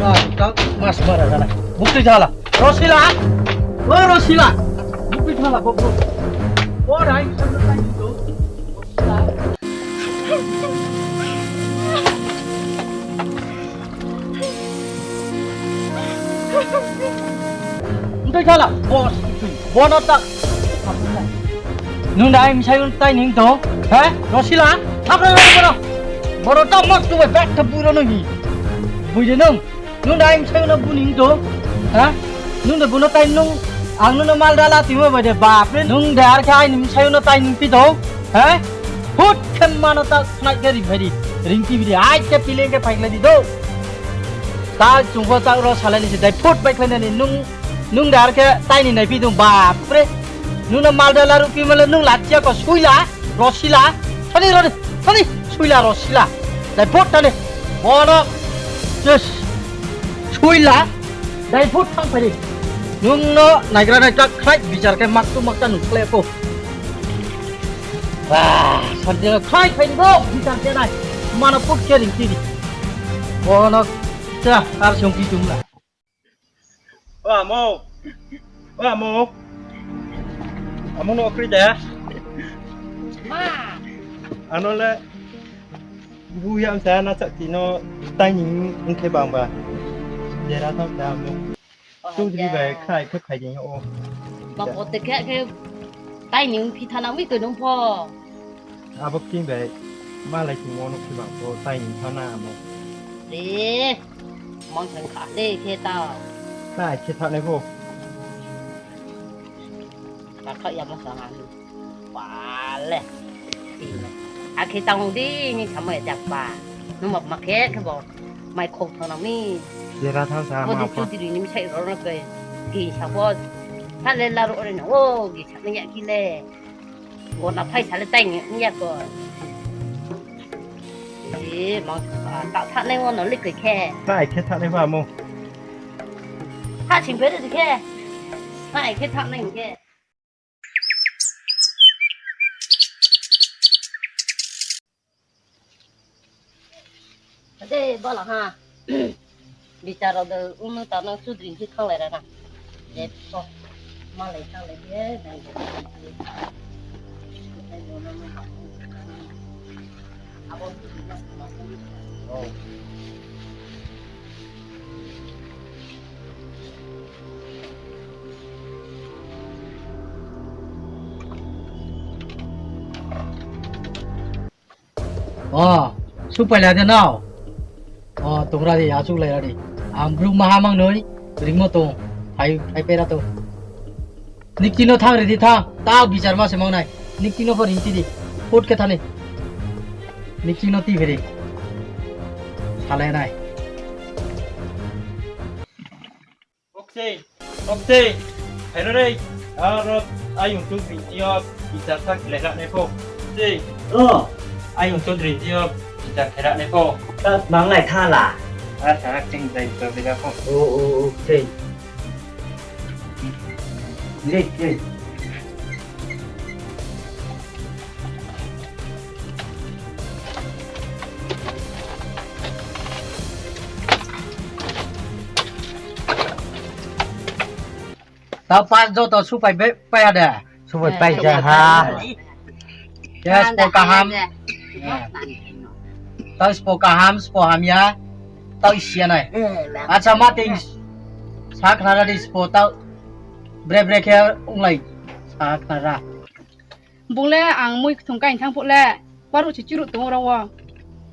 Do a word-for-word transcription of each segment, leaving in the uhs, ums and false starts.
Mas mara jala. Bukti jala. Rosila. O Rosila. Bukti jala, bukti. O rai. Bukti jala. Bos. Bono ta. Nung da ai msai un tai ning to. He? Rosila. Thap rai rai bono. Bono ta mak tu bai bek ta buro nung hi. Bui de nung. Nung da ai msai no bu ning to. Ha? Nung da bu no tai nung. Ang nung no mal dala timo bai de bap re. Nung da ar khe ai ni msai no tai ning pi to. Ha? Hut khe ma no ta khnai khe ring phai di. Ring pi bi di. Ai khe pile khe phai khlai di do. Ta chung pho ta ro salai ni se dai phut bai khlai nani nung, nung da ar khe tai ni nai pi dung bap re. Nung no mal dala ruh pi male nung lachia ko suila. Rosila, thani, roni, thani, suila Rosila. Dai phut thani. Bono, yes. Suila, dai phut thang phai di. Nung no naigra nai ta khlai bichar khe mak tu mak ta nung khlai ko. Wah, santi no khlai phai di bo, bichar khe nai. Mano phut khe ring ti di. Bono, cha, ar sung ki tung la. O amo. O amo. Amo no kri de. Ma. Ano le. Bu yam sa na chak ti no tai ni ong khe bang ba. Jera thang da amo. Chudri bai khai khe khai de o. Ba pote khe khe tai ni ong phi thana mi to nung pho. Abo khe bai malai tongmo no khe bang pho tai ni thana amo. Re, mang thang kha le khe ta. Tai khe thanai pho. Ka kha ya ma sa ha ni. Wa le. Akhe tang di ni samai jak ba. Nung ma ma khe khe bo. Mai khou thang na mi. Jera thang sa ma pho. Chudri ni mi sai ro na ke. Ki sa pho. Sa le la ro re na. O, ki sa ni ya ki le. Gona phai sa le tai ni ya ko. E, ma, ta thanai wo no le koi khe. Tai khe thanai ba mo. Tha sing phe de khe. Tai khe thanai khe. Ade, bala ha. Bichar rao de unu ta no chudri si thanglai ra na. Je, so, malai thanglai de, nai de. Abo chudri na. Oh. O, supai la de nao. O, tongra di, achuk lai ra di. Ang brouh maha mang noi, ringmo tong, phai, phai pera tong. Nikti no thang ri di thang, ta bichar ma se mang nai. Nikti no pho ring ti di, phut khe thani. Nikti no ti phiri. Salai nai. Oksei, oksei, phaino rei, aro ayong chudri tio bichar sa khlai ra nai pho. Sei. O. Ayong chudri tio bichar khlai ra nai pho. Ta mang lai tha la. A sa ching dai to bega pho. O, o, o, sei. Rei, rei. Ta pas joto supai be, pai ya de. Supai pai ja ha. Ya, spo kaham. Ta spo kaham, spo hamya. Ta sia nai. Acha, ma ting sa khnara di spo ta. Bre bre khe onglai sa khnara. Bung le ang mui kthung kain thang phuh le, baruh se churuh tong ro wo.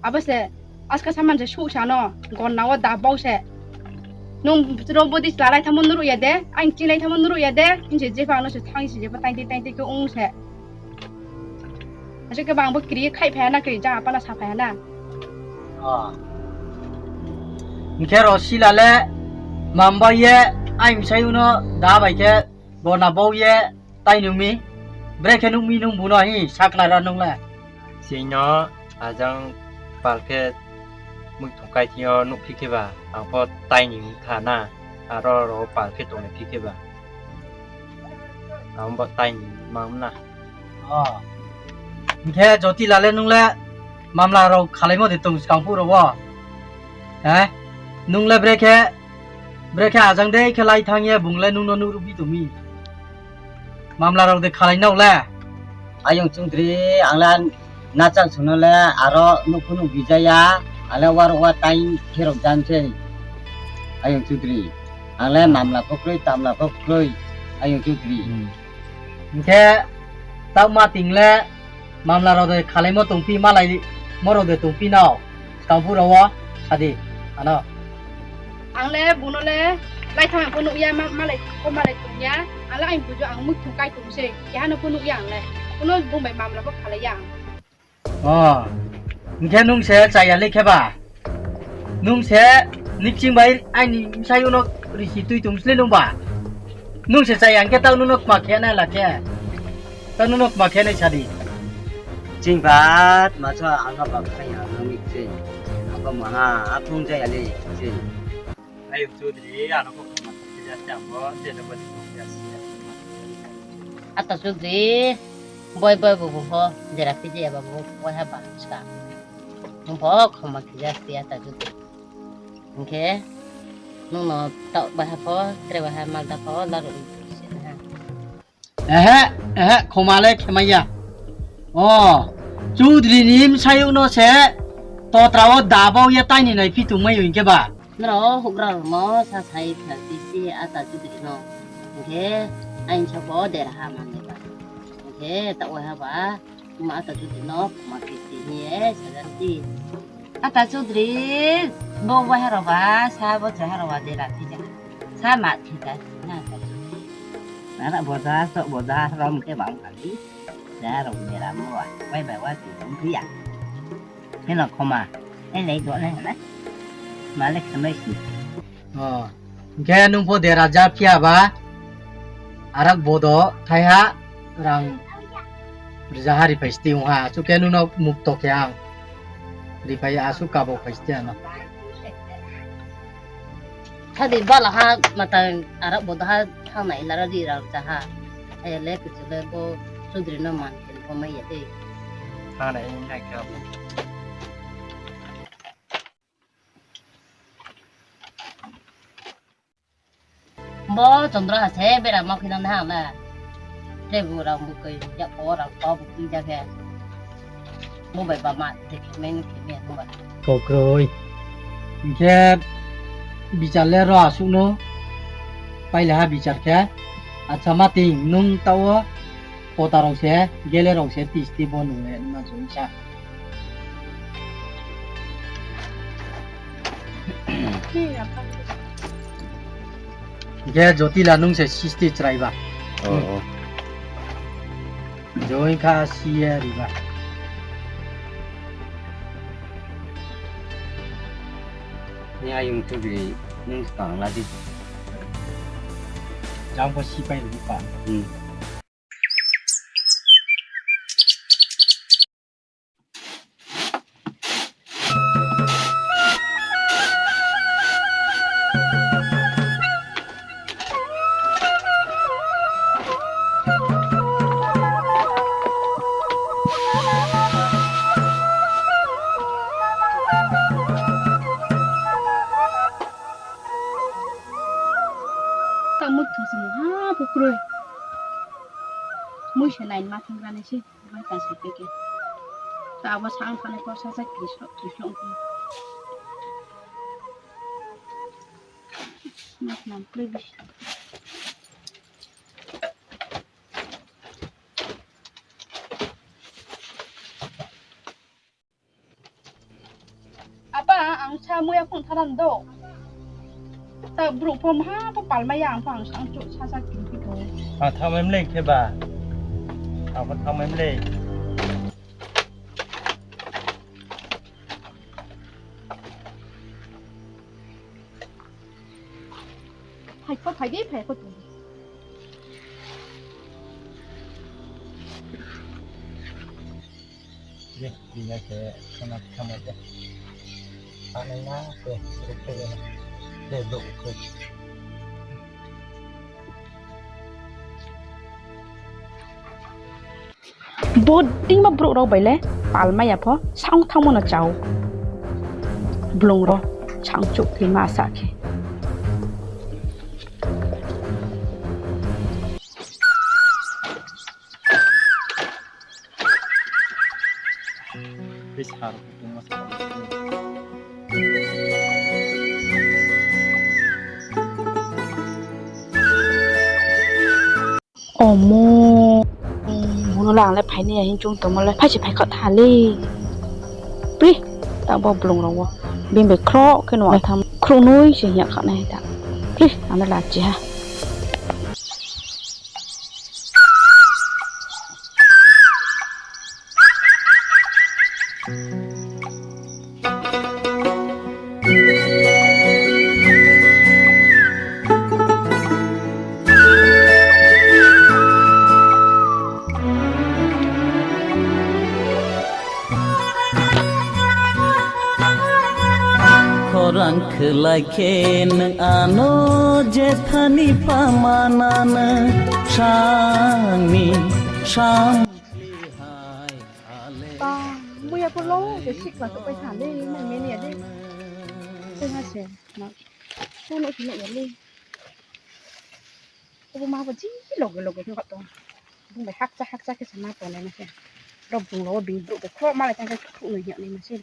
Abo se, aska saman se suh sa no, gonna wo da bau se. Nung ro bodi chla lai thamo nuruh ya de, ang ching lai thamo nuruh ya de, hing se jepho ang no se thang se jepho taing tei taing tei khe ong se. Ase khe bang bo kri khai phai na, kri jang apa na sa phai na. Hing khe ro sila le, mam bai ye, ang sai uno da bai khe, gonna bau ye, tai nung mi, bre khe nung mi nung bu no hi, sakna ra nung le. Sing no, ajang pal khe mui thung kai thing yo nuh phi khe ba, ang pho tai ni tha na, aro ro pal khe tong ni phi khe ba. Ang bo tai ni mang na. O. Hing khe joti la le nung le, mamla rao khalaimo de tong skang phuh rao wo. He? Nung le brekhe, brekhe ajang dei khe lai thanng ye bung le nung no nuhruhphi tong mi. Mamla rao de khalai nao le. Ayong Chudri, ang le nachak sung no le aro nuh pho nuh bijaya, ang le waruh wa tai khe rao jam sei. Ayong Chudri, ang le mamla pho kroi, tamla pho kroi, Ayong Chudri. Hing khe, taoh ma ting le, mamla rao de khalaimo tongphi, malai mo rao de tongphi nao, skang phuh rao wo, sa di, ano. Ang le bung no le, lai thanng pho nuh ya, ma-, malai pho malai tong ya, ang le aini bujo ang muithung kai tong sei, keha no pho nuh ya ang le, kuno bung bai mamla pho khalai ya ang. O, hing khe nung se chaya le khe ba? Nung se nikching bai aini bsayouh no risi tui tong sle nung ba? Nung se chaya hing khe taoh nung no kma khe nai la khe? Taoh nung no kma khe nai sa di. Ching ba, tma cho ang no ba khai ya, ang no nikching. Ang ba maha, aphung jaya le ching. Ayong Chudri, ano kho khoma khe ja se ang bo, je no bo ni khe ja se. Ata Chudri, boi boi bo bo pho, dera phi je ba bo, boi ha ba ska. Bo pho khoma khe ja se Ata Chudri. Hing khe, nung no taoh bai ha pho, tre bai ha malda pho, laruh ni se ha. Ehe, ehe, khoma le khemai ya. O, Chudri ni bsayouh no se totra wo dabao ye tai ni naiphi tongmai yo hing khe ba? Nrao houhgra rao no sa sai kha ti si Ata Chudri no. Hing khe aini sa pho dera ha man ni ba. Hing khe taoh wai ha ba, ma Ata Chudri no ma khe ti hing ye sa ja ti. Ata Chudri, bo waiha rao ba, sa bo chaha rao ba dera phi ja. Sa ma khe ta, na Ata Chudri. Nara boda, sok boda, rom khe bang kali. Sa rao dera mo wa, wai bai wa ti rom phi ya. Heno khoma, e lei do le na. Ma le khamai si. O, hing khe nung pho dera ja phi ya ba, arak bodo thaiha rang rzaha riphai sti ong ha, chu khe nung no mukto khe ang riphai asuh kabo phai sti ano. Thadi bala ha matang arak bodo ha thanng nai lara ri rang rzaha. Aya le kuchu le bo Chudri no man khe bo mai ya de. Thanng nai nai khe abo. Bo Chondro ha se bera ma khe nang ha la. Tre bu rang bu koi ya pho rang to bu khe ja khe. Bo bai ba ma de khe mai nu khe mai nu ba. Kau kroi. Hing khe bichar le ro asuh no. Paila ha bichar khe. Acha ma ting nung taoh wo. Pota rao se, gele rao se, tisti bo nung le ma chung sa. Hing khe Jotila nung se sisti chrai ba. O, o. Joi kha si ye ri ba. Ni ayong Chudri nung skang la di. Jang pho sipai ri pa. Hmm. Tamo thung se mungha pho kroi. Mui se nai ma thang ra nai se, mai ta se khe khe. Ta abo sa ang thani kau sa sa kri srok kri srok kri. Mak nam kroi bisi. Apa, ang sa muya phone tharan do. Ta brouh pho maha pho palmai ya, ang pho ang sa ang chouh sa sa kri phi tong. Ang thanngmai mlei khe ba. Ang pho thanngmai mlei. Phai kho, phai di, phai kho tong. Ye, bini khe khana khama de. Anai na khe, rukhe de. De, do khe. Bodei ma brouh rao bai le palmai ya pho, saong thanngmo no chao. Blung rao. Changchouh khe ma sa khe. Omo, bung no le ang le phai nai ya hing choung tongmo le, phai se phai kha tha le. Pri, ta bo blung rao wo. Bini bai khroh khe no tham, khroh noi se hing ya kha nai ta. Pri, ang le la chi ha. Khorang khlai khe nung ano jethani pamana nung sangni sam. Ba, muya pho lo, je sikla to pai tha le, nai meni ya le. Tei ha se, na, kono khe nuh ya le. Obo ma bo ji loge loge khe kha tong. Bung bai hakcha hakcha khe se ma tongnai ma se. Ro bung rao wo bini brouh bai khroh ma lai tang khe khruh noi hing ya nai ma se.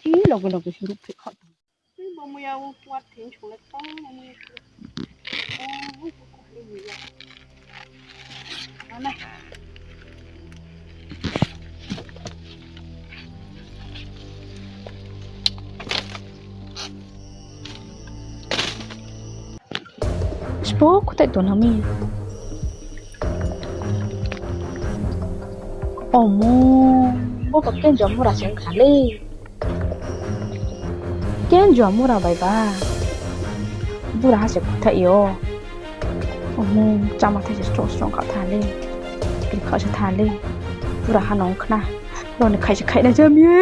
Ji loge loge se ruh phi kha tong. Bo muya wo puat thing chung le tong, bo muya chung. O, bo ko le muya. Ana. Sbo kutai tong nang mi. Omo, bo ba kenjo mura se ong kha le. Kenjo mura bai ba. Bura ha se kutai yo. Omo, chama thai se strong strong kha tha le. Kri kha se tha le. Bura ha no ong khna. Ro ni khai se khai na jam ye.